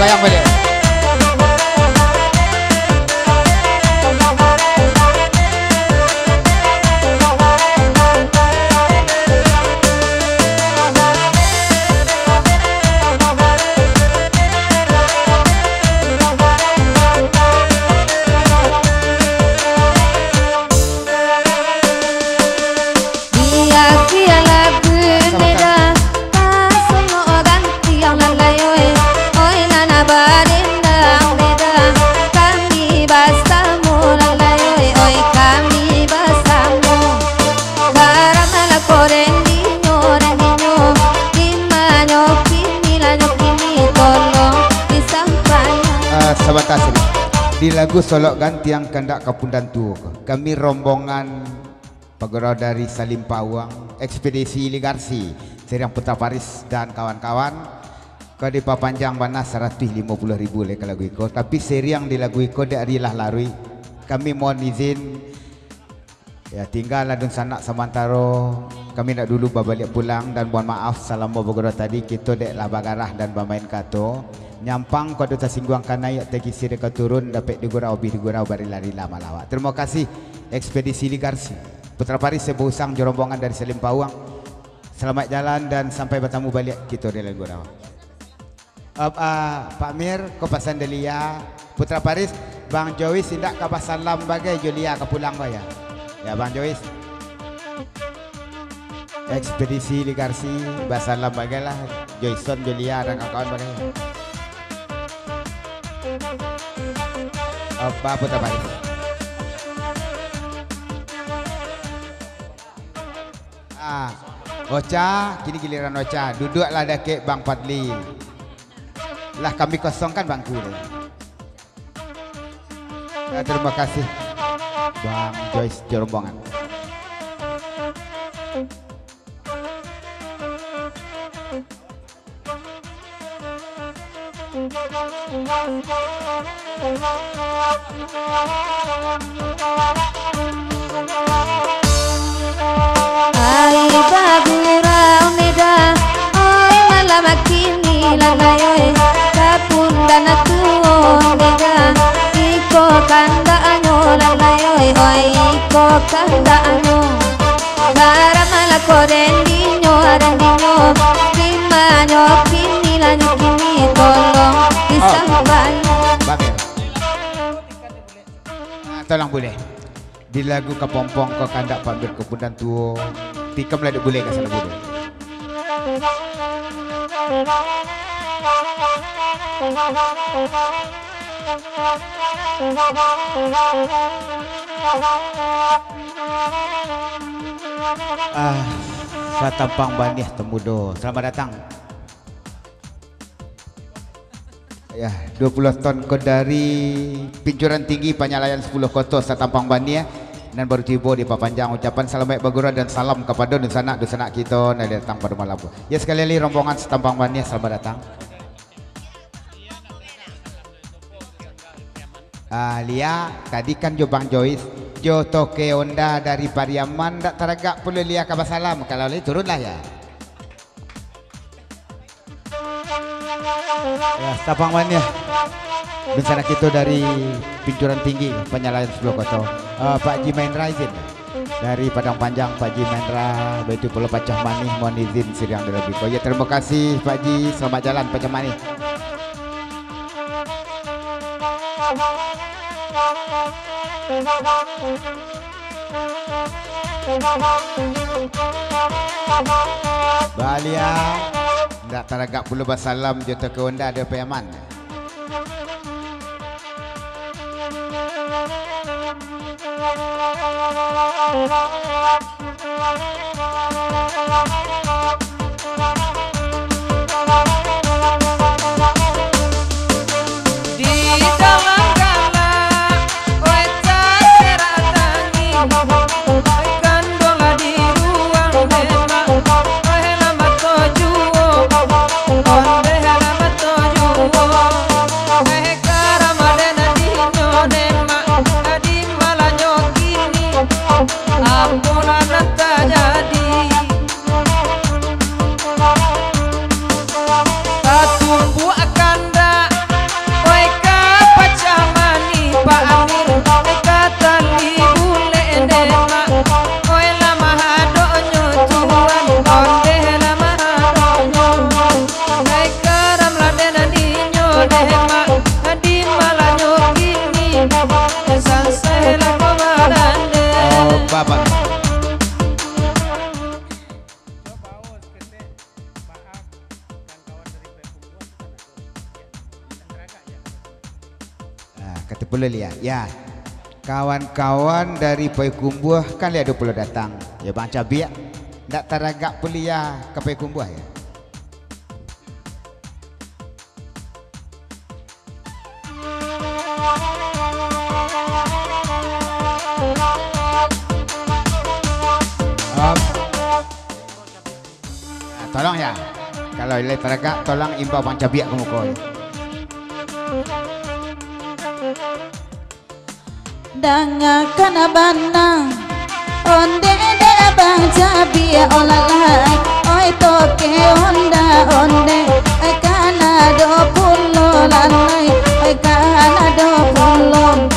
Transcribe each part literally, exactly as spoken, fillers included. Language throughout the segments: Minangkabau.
Yang balik. Di akhir lagu neda, tasolok gantiang lalai, oi. Oi, nan badendang neda, kami basamo lalai, oi. Oi, kami basamo. Karamalah korendinyo, rendinyo, di manyo kini, lanyo kini, tolong disampaikan. Ah, sabanta sini. Di lagu Solok Gantiang Kandak Kapundan Tuo ko, kami rombongan Pagurau dari Salim Pauang, Ekspedisi Ligarsi, Seriang Putra Paris dan kawan-kawan, ka dipapanjang bana saratuih limo puluah ribu lai ka lagu iko. Tapi seriang di lagu iko dek ari lah laruih. Kami mohon izin, ya, tinggalah dunsanak samantaro. Kami nak dulu babaliak pulang dan mohon maaf salamo bagurau tadi kito dek lah bagarah dan bamain kato. Nyampang kok ado tasingguang ka naiak, takisik ka turun, dapek digurau abih digurau, barila-rila malawak. Terima kasih, Ekspedisi Ligarsi. Putra Paris, Sebo Usang, jo rombongan dari Salim Pauang. Salamaik jalan dan sampai batamu baliak kito di lain gurau. Ap-, ah, Pak Mir, ko pasan dari Lia. Putra Paris, Bang Jois indak ka basalam bagai jo Lia ka pulang ko ya. Ya, Bang Jois. Ekspedisi Ligarsi, basalam bagai lah. Joison, jo Lia, dan kawan-kawan bagai. Apa, Putra Paris? Ah, Ocha, kini giliran Ocha. Duduaklah dakek Bang Fadli. Lah kami kosongkan bangku tu. Ah, terima kasih, Bang Jois jo rombongan. Ai bagurau neda, oi malam kini lalai, oi, kapundan tuo neda, iko kandaknyo lalai, oi, oi, iko kandaknyo. Garam malako dendinyo, dendinyo, di manyo kini, lanyo kini, tolong disampaikan. Bagus. Ah, tolong bulek. Di lagu Kapompong ko kandak Pak Mir Kapundan Tuo, tikam lah dek bulek ka salah bulek. Ah, Satampang Baniah Tamudo. Selamat datang. Ya, duo puluah ton ko dari Pincuran Tinggi, Panyalayan Sapuluah Koto, Satampang Baniah, nan baru tibo dipapanjang ucapan salamaik bagurau dan salam kapado dunsanak-dunsanak kito nan datang pado malam ko. Ya, sakali lai rombongan Satampang Baniah, selamat datang. Ah, Lia, tadi kan jo Bang Jois, jo Toke Onda dari Pariaman, ndak taragak pulo Lia ka basalam, kalau lai turunlah ya. Ya, Satampang Baniah. Dunsanak kito dari Pincuran Tinggi, Panyalayan Sapuluah Koto. Ah, Pak Ji Mahendra izin. Dari Padang Panjang, Pak Ji Mahendra, baitu pulo Pacah Manih, mohon izin siriang di lagu ko. Ya, terima kasih, Pak Ji. Selamat jalan, Pacah Manih. Baliak, ndak taragak pulo basalam jo Toke Onda dari Pariaman. Di dalam galak, oi, taserak tangih, oi, kanduanglah di ruang demak, oi, lah mato juo, ondeh lah mato juo, oi, karamaden dinyo demak, di malanyo kini, apolah nan tajadi. Kato pulo liak, ya. Kawan-kawan dari Payakumbuah kan liak ado pulo datang. Ya, Bang Cabiak, ndak taragak pulo ya ka Payakumbuah, ya. Op. Ah, tolong ya. Kalau lai taragak, tolong imbau Bang Cabiak ka muko, ya. Dangakan bana, onde dek Bang Cabiak, olah lai, oi toke onda, onde, oi kanado pulo lalai, oi kanado pulo.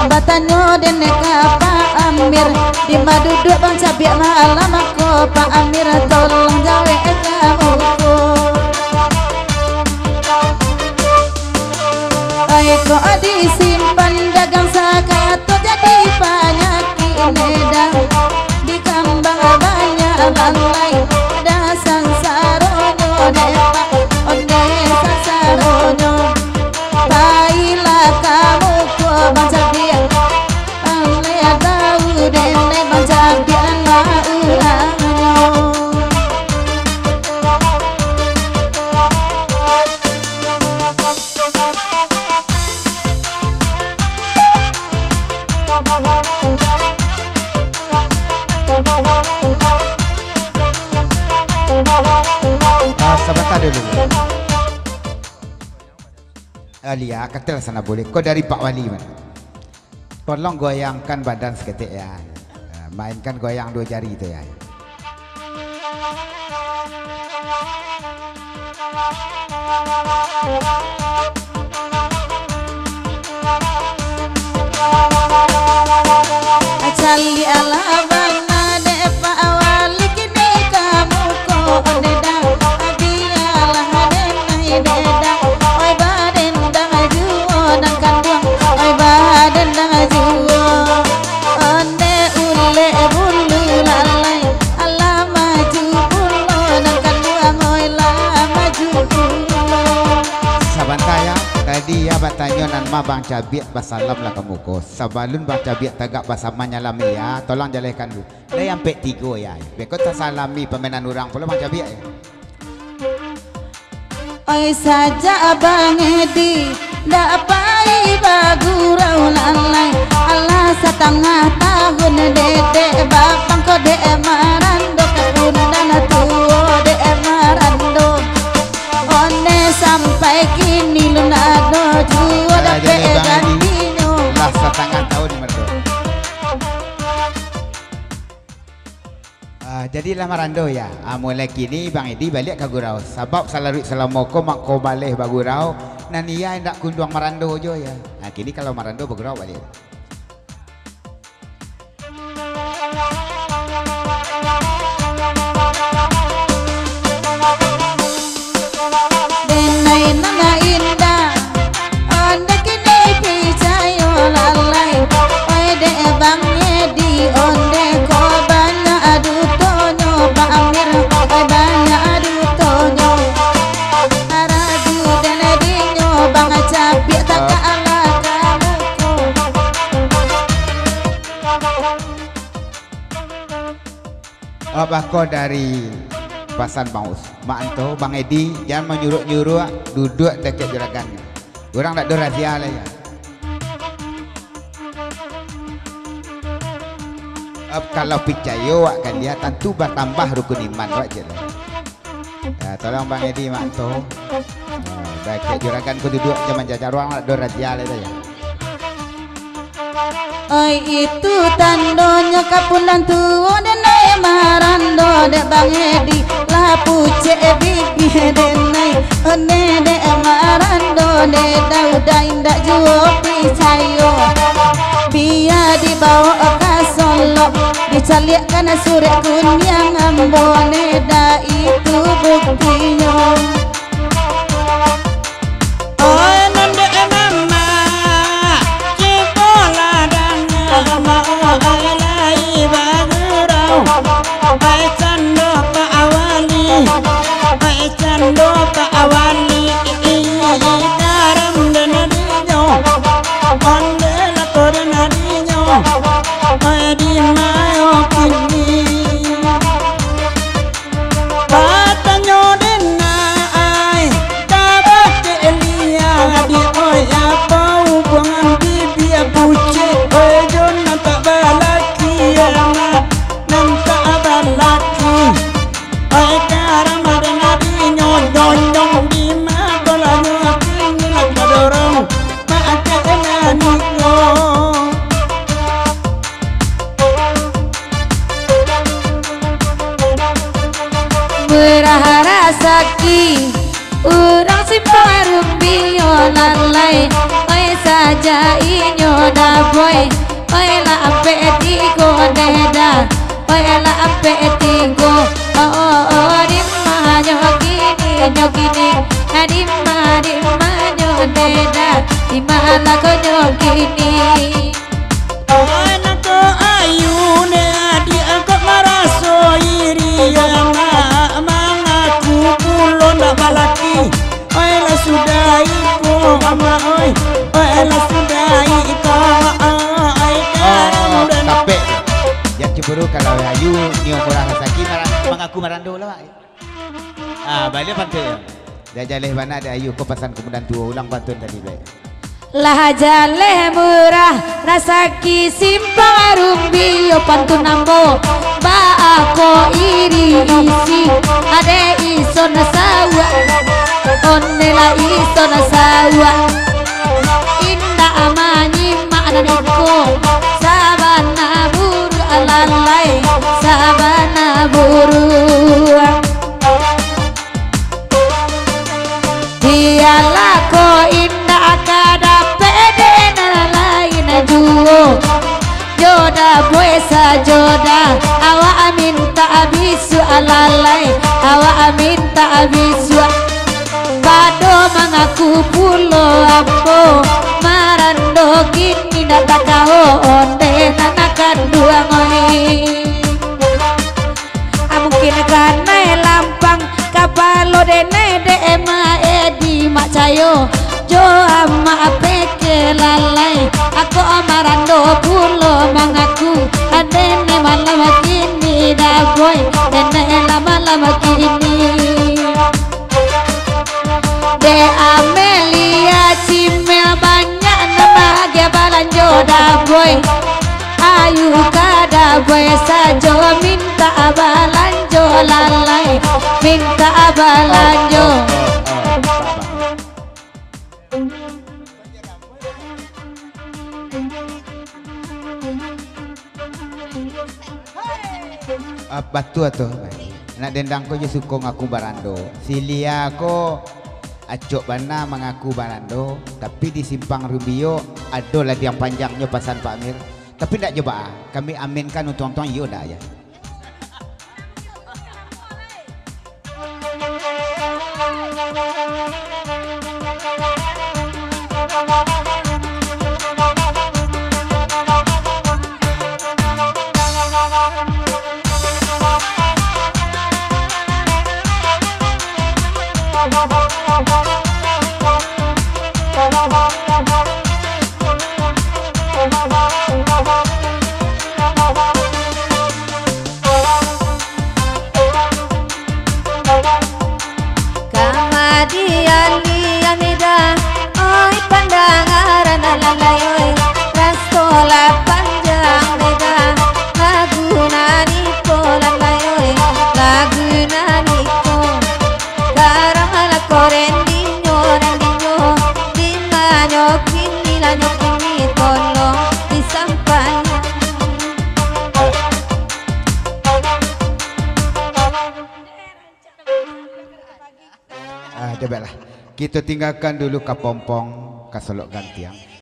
Batanyo den ka Pak Amir, dima duduak Bang Cabiak malam ko, Pak Amir tolong jawek ka muko. Ai kok disimpan dagang sakato jadi panyakik neda. Dikambang banyak balai, dah sansaronyo dek Pak, onde sansaronyo. Pailah ka muko Bang Cabiak, alai tau dek Bang Cabiak nan maurangnyo. Ah, sabanta dulu. Ah, liak, kato lah sanak bulek. Ko dari Pak Wali mah. Tolong goyangkan badan saketek, ya. Ah, mainkan goyang duo jari tu, ya. Caliaklah bana dek Pak Wali kini ka muko, onde dang, bialah den ai dek dang, oi badendang juo nan kanduang, oi badendang juo. Onde ulek bulu lalai, alah maju pulo nan kanduang, oi lah maju pulo. Sabanta ya, tadi ya batanyo nan ma Bang Cabiak basalam lah ka muko. Sabalun Bang Cabiak tagak basama nyalami ya, tolong jalehkan dulu. Lai ampek tigo ya, beko tasalami pamenan urang pulo Bang Cabiak ya. Oi sajak Abang Edi, ndak pai bagurau lalai. Alah satangah tahun dedek babangko dek Marando, kapunan tuo dek Marando. Onde sampai kini lun ado juo dapek gantinyo. Lah satangah tahun Marando. Ah, jadilah Marando ya. Ah, mulai kini Bang Edi baliak ka gurau. Sabab salaruik salamo ko mangko baleh bagurau, nan iya indak kunduang Marando jo ya. Ah, kini kalau Marando bagurau baliak. Denai nan indak, onde kini picayo lalai. Oi dek Bang Edi, onde ko banyak dutonyo, Pak Amir, oi banyak dutonyo. Ragu den dinyo, Bang Cabiak tagaklah ka muko. Oh, bako dari pasan Bang Us. Mak Anto, Bang Edi, jan manyuruak-nyuruak duduak dakek juragan. Urang dak ado razia lai, ya. Eh, kalau picayo awak ka dia, tantu batambah rukun iman awak je lah. Ya, tolong Bang Edi, Mak Anto. Ah, dakek juragan ko duduak, jan manjajar, urang dak ado razia lai tu, ya. Oi, itu tandonyo kapunan tuo denai Marando dek Bang Edi, lah pucek bibia denai, onde dek Marando dek Dauda indak juo picayo. Bia dibawok ka Solok, dicaliakkan surek kuniang ambo, neda itu buktinyo. Oi, nan dek mamak, cubolah danga, mamak lai bagurau. Bai cando Pak Wali, bai cando Pak Wali, karam den dinyo. Murah rasaki, urang Simpang Rumbio lalai. Oi, sajak inyo daboi, oi, lah ampek tigo deda. Oi, lah ampek tigo. Oh, oh, oh, di ma nyo kini, nyo kini? Nah, di ma, di ma nyo deda? Di ma lah ko nyo kini? Oi, nangko ayu ne, adiak angkot maraso iri, yo amak mangaku pulo ndak balaki. Oi, lah sudah iko, amak, oi. Oi, lah sudah iko, oi, karam dan kapek tu. Jan cemburu kalau ayu, nio murah rasaki, mara-, mangaku marando lah, Pak. Ah, baliak pantun. Dah jaleh bana dek ayu ko pasan kumudan tuo, ulang pantun tadi, Blek. Lah jaleh murah rasaki Simpang Rumbio pantun ambo. Baa ko iri isi, ade ison sauak, onde lah ison sauak. Indak manyimak nan iko, sabana buruak lalai, sabana buruak. Bialah ko indak ka dapek dek nan lain juo. Jo daboi sajo dah, awak mintak bisuak lalai, awak mintak bisuak. Pado mangaku pulo ambo, marando kini ndak takaho, onde nan kanduang oi. Ah, mungkin kanai lampang kapalo denai dek Ema Edi Mak Cayo, jo Amak Peke lalai. Ako marando pulo mangaku, dene malam kini daboi, dene lah malam kini. Dek Amelia Cimel banyak nan bahagia balanjo daboi. Ayu ka daboi sajo mintak balanjo lalai, mintak balanjo. Ah, batua tu. Anak dendang ko jo suko ngaku barando. Si Lia ko acok bana mangaku barando, tapi di Simpang Rumbio ado ladiang panjangnyo pasan Pak Amir. Tapi ndak jo baa, kami aminkan untuang-untuang iyo ndak yo. Kamadian di Amida, oi pandangaran lalai oi, raso lah panjang beda, lagu nan iko lalai oi, lagu nan iko. Garang lah ko rendinyo, rendinyo, di ma nyo kini, lah nyo kini, tolong disampaian. Ah, dah baiklah. Kita tinggalkan dulu Kapompong, Kasolok Gantiang.